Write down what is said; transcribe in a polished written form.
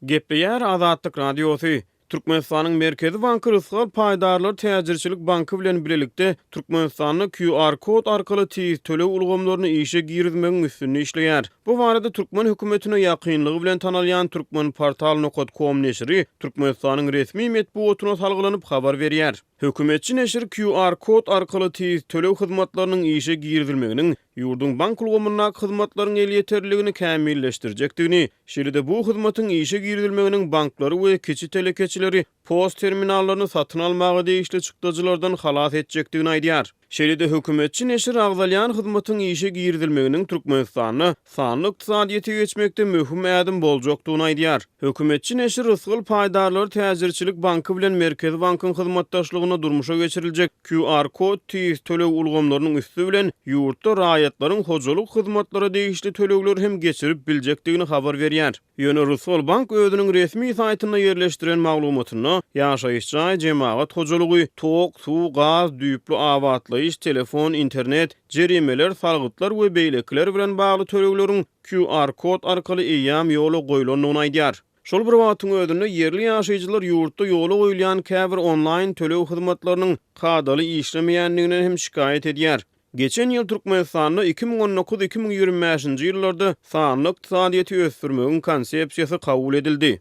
Gepleýär Azatlyk Radiosy, Türkmenistanyň Merkezi banky Rysgal paýdarlar täjirçilik banky bilen bilelikde Türkmenistanda QR kod arkaly tiz töleg ulgamlaryny işe girizmegiň üstünde işleýär. Bu barada türkmen hökümetine ýakynlygy bilen tanalýan Turkmenportal nokat kom neşiri Türkmenistanyň resmi metbugatyna salgylanyp habar berýär. Hökümetçi neşir QR kod arkaly tiz töleg hyzmatlarynyň işe girizilmeginiň ýurduň bank ulgamyndaky hyzmatlaryň elýeterliligini kämilleşdirjekdigini, şeýle-de bu hyzmatyň işe girizilmeginiň banklary we kiçi telekeçileri pos terminallaryny satyn almaga degişli çykdajylardan halas etjekdigini aýdýar. Şeýle-de hökümetçi neşir agzalýan hyzmatyň işe girizilmeginiň Türkmenistanda sanly ykdysadyýete geçmekde möhüm ädim boljakdygyny aýdýar. Hökümetçi neşir Rysgal paýdarlar täjirçilik banky bilen Merkezi bankyň hyzmatdaşlygynda durmuşa geçiriljek QR kod tiz töleg ulgamlarynyň üsti bilen ýurtda raýatlaryň hojalyk hyzmatlara degişli tölegleri hem geçirip biljekdigini habar berýär. Ýöne Rysgal bank özüniň resmi saýtynda ýerleşdiren maglumatynda ýaşaýyş jaý, jemagat hojalygy, tok, suw, gaz, düýpli abatlaýyş, telefon, internet, jerimeler, salgytlar we beýlekiler bilen bagly tölegleriň QR kod arkaly eýýäm ýola goýlandygyny aýdýar. Şol bir wagtyň özünde, ýerli ýaşaýjylar ýurtda ýola goýulýan käbir onlaýn töleg hyzmatlarynyň kadaly işlemeýändiginden hem şikaýat edýär. Geçen ýyl Türkmenistanda 2019, 2025-nji ýyllarda sanly ykdysadyýeti ösdürmegiň konsepsiýasy kabul edildi.